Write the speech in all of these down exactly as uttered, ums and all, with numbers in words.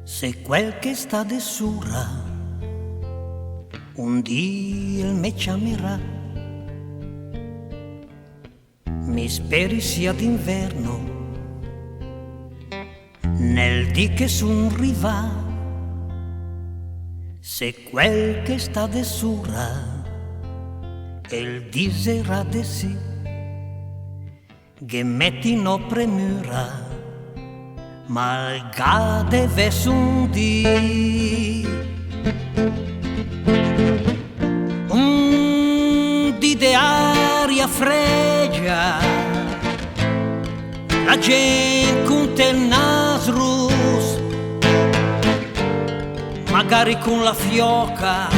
Se quel che sta de sura un dì el me ciamerà, mi speri sia d'inverno, nel dì che sun rivà. Se quel che sta de sura el diserà de sì, ghe meti no premura, ma el gh'à de vess un dì, un dì de aria fregia, la gent cunt el nas russ, magari cun la fioca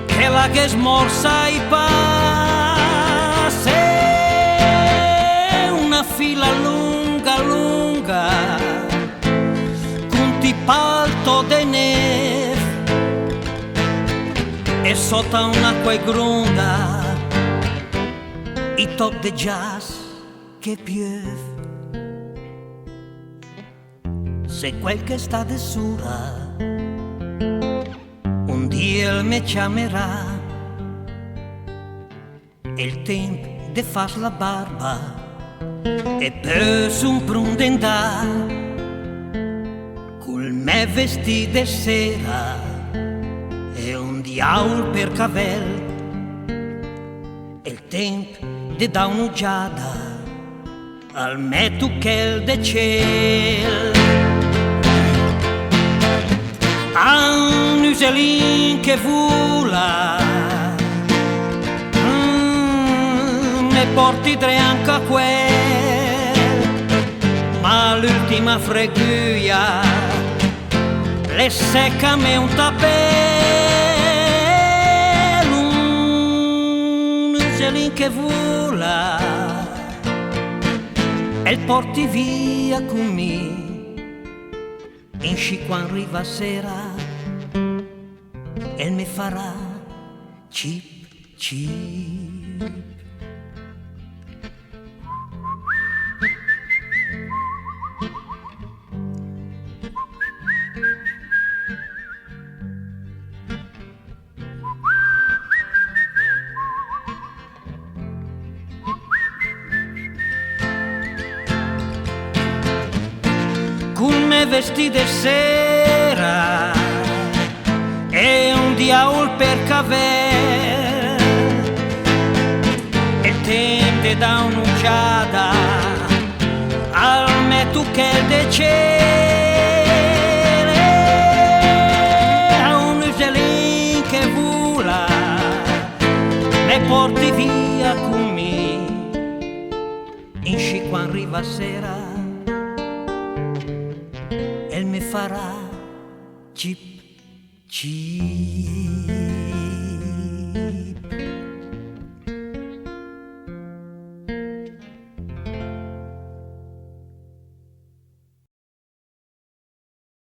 che la ghe smorsa i pass, e una fila lunga, lunga, cunt i paltò de nef, e sota un'acqua e gronda, i toc de giass che piöv. Se quel che sta de sura un dì el me ciamerà, el temp de fass la barba e pö sun pront de 'ndà, cul me vestì de sera e un diaul per cavel. El temp de dà un'ugiada al me tuchel de ciel. A un üselin che vula, mm, me porti dré anca quel, ma l'ültima fregüia l'è seccame un tapel. Un üselin che vula, el porti via cun mi, inscì quand riva sera el me farà cip cip. Cul me vestì de sera e un diaul per cavel, el temp de dà un'ugiada al me tuchel de ciel. A un üselin che vula, me porti via cun mi, inscì quand riva sera el me farà cip cip.